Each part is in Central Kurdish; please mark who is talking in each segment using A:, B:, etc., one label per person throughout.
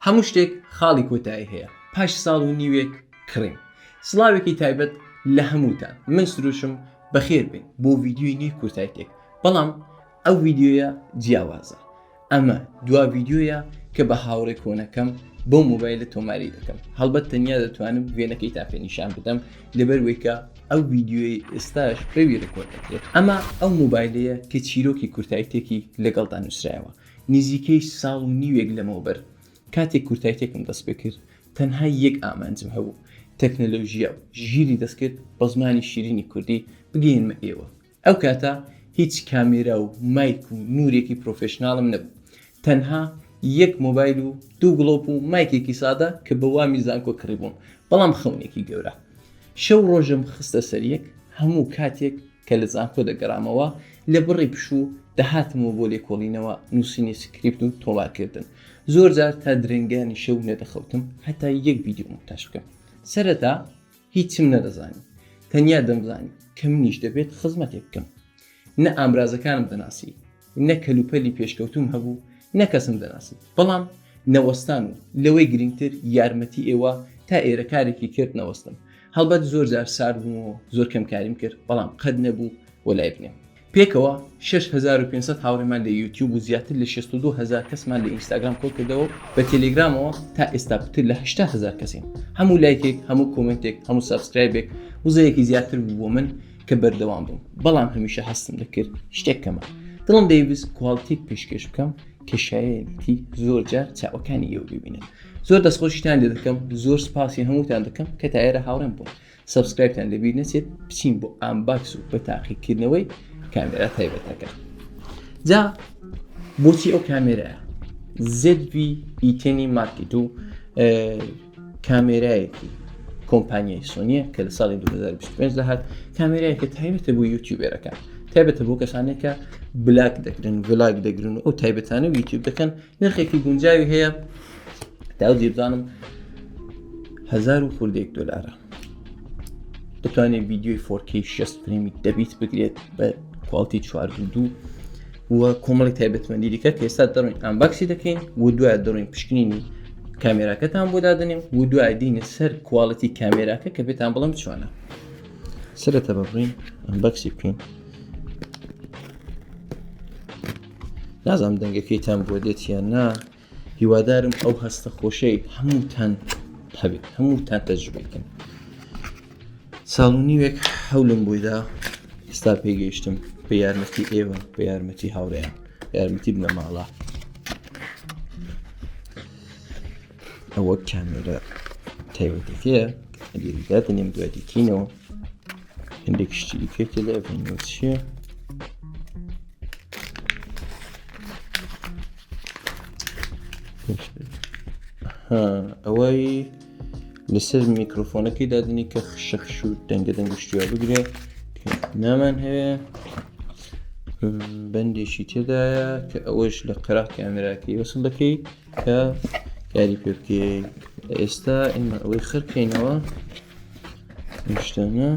A: هەموو شتێک خاڵی کۆتایی هەیە پاش ساڵ و نیوێک کڕیم سڵاوێکی تایبەت لە هەمووتان من سروشم بەخێر بێن بۆ ڤیدیۆی نوێی کورتایتێک بەڵام ئەو ڤیدیۆیە جیاوازە ئەمە دوا ڤیدیۆیە کە بە هاوڕێ کۆنەکەم بۆ مۆبایلە تۆماری دەکەم هەڵبەت تەنیا دەتوانم وێنەکەی تا پێ نیشان بدەم لەبەر وەی کە ئەو ڤیدیۆی ئێستاش بەوی record دەکرێت ئەمە ئەو مۆبایلەیە کە چیرۆکی کورتایتێکی لەگەڵدا نووسرایەوە نزیکەی ساڵ و نیوێک لەمەوبەر کاتێک کورتایتێکم دەست پێ کرد تەنها یەک ئامانجم هەبوو تەکنەلۆژیا و ژیری دەستکرد بە زمانی شیرینی کوردی بگەیەنمە ئێوە ئەو کاتە هیچ کامێرا و mic و نورێکی professional م نەبوو تەنها یەک مۆبایل و دوو گڵۆپ و mic ێکی سادە کە بە وامی زانکۆ کڕیبووم بەڵام خەونێکی گەورە شەو ڕۆژم خستە سەر یەک هەموو کاتێک کە لە زانکۆ دەگەڕامەوە لە بڕی پشوو دەهاتمەوە بۆ لێکۆڵینەوە، نووسینی script و تۆمارکردن. زۆر جار تا درەنگانی شەو نەدەخەوتم هەتا یەک ڤیدیۆ مۆنتاژ بکەم. سەرەتا هیچم نەدەزانی، تەنیا دەمزانی کە منیش دەبێت خزمەتێک بکەم. نە ئامرازەکانم دەناسی، نە کەلوپەلی پێشکەوتووم هەبوو، نە کەسم دەناسی. بەڵام نەوەستان و لەوەی گرنگتر یارمەتی ئێوە تا ئێرە کارێکی کرد نەوەستم. هەڵبەت زۆر جار سارد بووم و زۆر کەم کاریم کرد، بەڵام قەت نەبوو وەلای بنێم. پێکەوە 6500 هاوڕێمان لە یوتیوب و زیاتر لە 62000 کەسمان لە ئینستاگرام کۆکردەوە و بە تێلێگرامەوە تا ئێستا پتر لە 80000 کەسین. هەموو لایکێک، هەموو comment ێک، هەموو subscribe ێک وزەیەکی زیاتر بوو بۆ من کە بەردەوام بم، بەڵام هەمیشە هەستم دەکرد شتێک کەمە. دڵم دەیویست quality ێک پێشکێش بکەم کە شایەنیەتی زۆر جار چاوەکانی ئێوە ببینن. زۆر دەستخۆشیتان لێ دەکەم، زۆر سپاسی هەمووتان دەکەم کە تا ئێرە هاوڕێم بوون. subscribe تان لەبیر نەچێت بچین بۆ unbox و بە تاقیکردنەوەی کامێرا تایبەتەکە. جا بۆچی ئەو کامێرایە؟ ZV-E10 Mark دوو کامێرایەکی کۆمپانیای سۆنیە کە لە ساڵی 2025 دەهات کامێرایەکە تایبەتە بۆ YouTuber ەکان تایبەتە بۆ کەسانێک کە vlog دەگرن vlog دەگرن و ئەو تایبەتانە و یوتیوب دەکەن نرخێکی گونجاوی هەیە تا ئەو بزانم هزار و خوردێک دلارە دەتوانێت ڤیدیۆی 4K 60 frame ی دەبیت بگرێت بە quality 4.2 و کۆمەڵی تایبەتمەندی دیکە کە ئێستا دەڕۆین unbox ی دەکەین و دوای دەڕۆین پشکنینی کامێراکەتان بۆ دادنێم و دوای دینە سەر quality کامێراکە کە پێتان بڵم چۆنە سەرەتا بەبڕین unbox ی بکەین نازانم دەنگەکەیتان بۆ دێت یان نا هیوادارم ئەو هەستە خۆشەی هەمووتان هەبێت هەمووتان تەجروبەی کەن ساڵ و نیوێک هەولم بۆیدا ئێستا پێگەیشتم بە یارمەتی ئێوە بە یارمەتی هاوڕێیان یارمەتی بنەماڵە ئەوە کامێرە تایبەتەکەیە لێرەدا دەنێم دوای دیکەینەوە هەندێک شتی دیکەی تێدا بینەوە چییە ئەوەی لەسەر میکرۆفۆنەکەی دادنی کە خشەخش و دەنگە دەنگ شتیوە بگرێ نامان هەیە بەندێکی تێدایە کە ئەوەش لە قەرا کامێراکەی وەسڵ دەکەی کە کاری پێ بکەی ئێستا ئێمە ئەوەی خرکەینەوە شتانە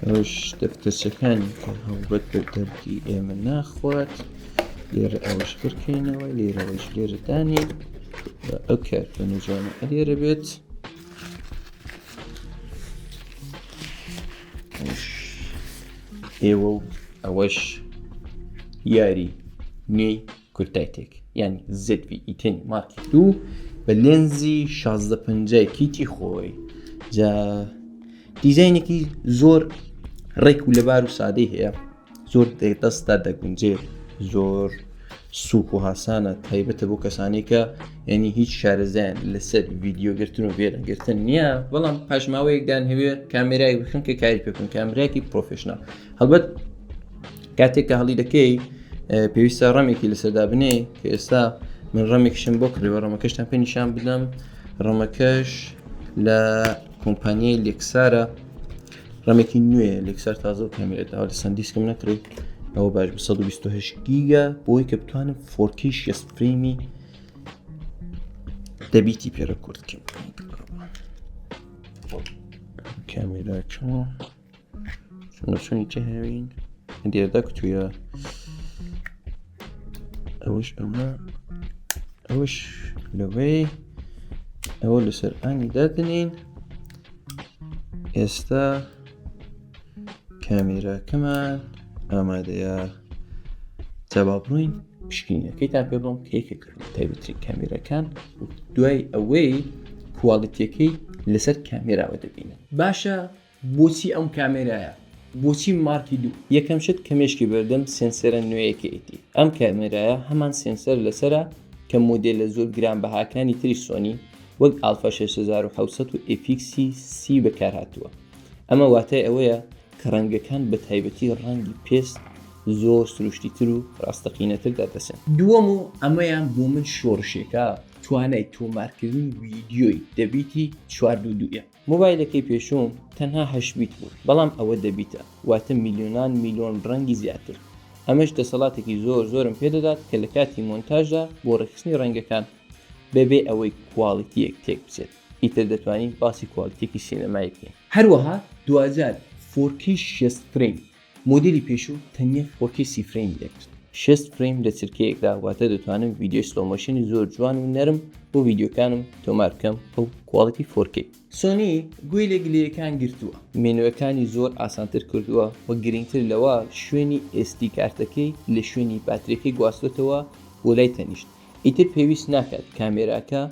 A: ئەوش دەفتەرچەکانی کە هەڵبەت بە دەردی ئێمە ناخوات لێرە ئەوەش بکەینەوە لێرەوەش لێرە دانی ئەو کارتۆنە جوانە لێرە بێت ئێوە و ئەوەش یاری نوێی کورتایتێک یان ZV-E10 Mark دوو بە لێنزی 1650 kit ی خۆی جا دیزاینێکی زۆر ڕێک و لەبار و سادەی هەیە زۆر دەستدا دەگونجێت زۆر سوک و هاسانە تایبەتە بۆ کەسانی کە یعنی هیچ شارەزایان لەسەر ڤیدیۆگرتن و وێنەگرتن نییە بەڵام پاشماوەیەکدان هەوێ کامێرای بخن کە کاری پێ بکەن کامێرایەکی professional هەڵبەت کاتێک کە هەڵی دەکەی پێویستە RAM ێکی لەسەردا بنێ کە ئێستا من RAM ێکشم بۆ کڕیوە RAM ەکەشتان پێ نیشان بدەم RAM ەکەش لە کۆمپانیای Lexar ە RAM ێکی نوێ Lexar تازە و کامێرەتەوە لە SanDisk م نەکڕی ئەوە باش 128 گیگا بۆی کە بتوانم 4K 60 frame ی دەبیتی پێ record کەم کامێراکەمە چۆنە چۆنی چه هەوین لێرەدا کوتویە ئەوەش ئەمە ئەوەش. لەوەی ئەوە لەسەر ئانی دادنین ئێستا کامێراکەمان ئامادەیە جا با بڕۆین پشکینەکەیتان پێ بڵم کە یەکێک تایبەترین کامێراکان دوای ئەوەی quality یەکەی لەسەر کامێراوە دەبینن باشە بۆچی ئەم کامێرایە؟ بۆچی مارکی دوو؟ یەکەم شت کە مێشکی بردم سێنسەرە نوێیەکەیەتی. ئەم کامێرایە هەمان سێنسەر لەسەرە کە مۆدێلە زۆر گرانبەهاکانی تری سۆنی وەک ئالفا 6700 و FX سی بەکارهاتووە. ئەمە واتای ئەوەیە کە ڕەنگەکان بە تایبەتی ڕەنگی پێست زۆر سروشتیتر و ڕاستەقینەتر دەردەچن. دووەم و ئەمەیان بۆ من شۆڕشێکە، توانای تۆمارکردنی ڤیدیۆی دە bit ی چوار دوو دوویە. مۆبایلەکەی پێشووم تەنها هەشت bit بوو، بەڵام ئەوە دە bit ە، واتە میلیۆنان میلۆن ڕەنگی زیاتر. ئەمەش دەسەڵاتێکی زۆر زۆرم پێدەدات کە لە کاتی مۆنتاژدا بۆ ڕێکخستنی ڕەنگەکان بەبێ ئەوەی quality یەک تێک بچێت، ئیتر دەتوانین باسی quality یەکی سینەمایی بکەین. هەروەها دواجار 4K 60 frame مۆدێلی پێشوو تەنیا 4K 30 frame ی دەکرد. 60 frame لە چرکەیەکدا واتە دەتوانم ڤیدیۆی slow motion ی زۆر جوان و نەرم بۆ ڤیدیۆکانم تۆمار بکەم بەو quality 4K. سۆنی گوێی لە گلەیەکان گرتووە. مێنوەکانی زۆر ئاسانتر کردووە و گرنگتر لەوە شوێنی SD کارتەکەی لە شوێنی باتریەکەی گواستۆتەوە بۆ لای تەنیشت ئیتر پێویست ناکات کامێراکە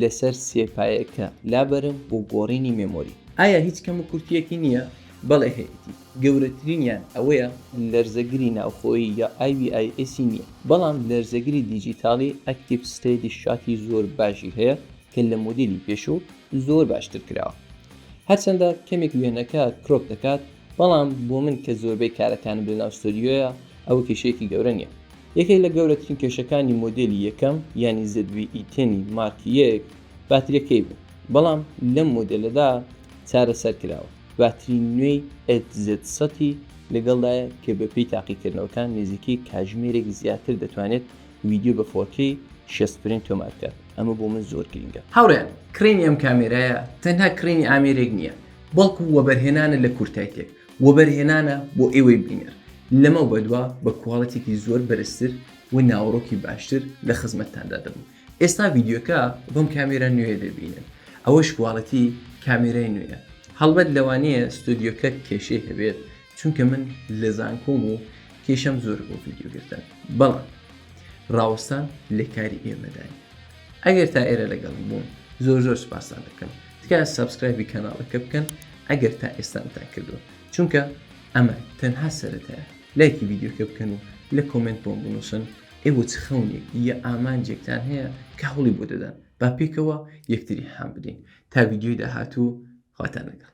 A: لەسەر سێپایەکە لابەرم بۆ گۆڕینی memory. ئایا هیچ کەموکورتییەکی نییە؟ بەڵێ هەیەتی، گەورەترینیان ئەوەیە لەرزەگری ناوخۆیی یا IBIS ی نییە، بەڵام لەرزەگری دیجیتاڵی Active Steady Shot ی زۆر باشی هەیە کە لە مۆدێلی پێشوو زۆر باشتر کراوە. هەرچەندە کەمێک وێنەکە crop دەکات، بەڵام بۆ من کە زۆربەی کارەکانم لەناو ستۆدیۆیە ئەوە کێشەیەکی گەورە نییە. یەکێک لە گەورەترین کێشەکانی مۆدێلی یەکەم یانی ZV-E10 ی مارکی یەک باتریەکەی بوو، بەڵام لەم مۆدێلەدا چارەسەر کراوە، باتری نوێی FZ100 ی لەگەڵدایە کە بەپێی تاقیکردنەوەکان نزیکەی کاژمێرێک زیاتر دەتوانێت ڤیدیۆ بە 4K 60 frame تۆمار بکات، ئەمە بۆ من زۆر گرینگە. هاوڕێیان کڕینی ئەم کامێرایە تەنها کڕینی ئامێرێک نییە، بەڵکو وەبەرهێنانە لە کورتایتێک، وەبەرهێنانە بۆ ئێوەی بینەر، لەمەو بەدوا بە quality ێکی زۆر بەرزتر و ناوەڕۆکی باشتر لە خزمەتتاندا دەبم. ئێستا ڤیدیۆکە بەم کامێرا نوێیە دەبینن، ئەوەش quality کامێرای نوێیە. هەڵبەت لەوانەیە ستۆدیۆکە کێشەی هەبێت، چونکە من لە زانکۆم و کێشەم زۆرە بۆ ڤیدیۆ گرتن، بەڵام ڕاوەستان لە کاری ئێمەدا نییە. ئەگەر تا ئێرە لەگەڵم بوون زۆر زۆر سوپاستان دەکەم. تکایە subscribe ی کەناڵەکە بکەن ئەگەر تا ئێستا نەتان کردووە چونکە ئەمە تەنها سەرەتایە لایکی ڤیدیۆکە بکەن و لە comment بۆم بنووسن ئێوە چ خەونێک یا ئامانجێکتان هەیە کە هەوڵی بۆ دەدەن با پێکەوە یەکتری هان بدەین تا ڤیدیۆی داهاتوو خواتان لەگەڵ.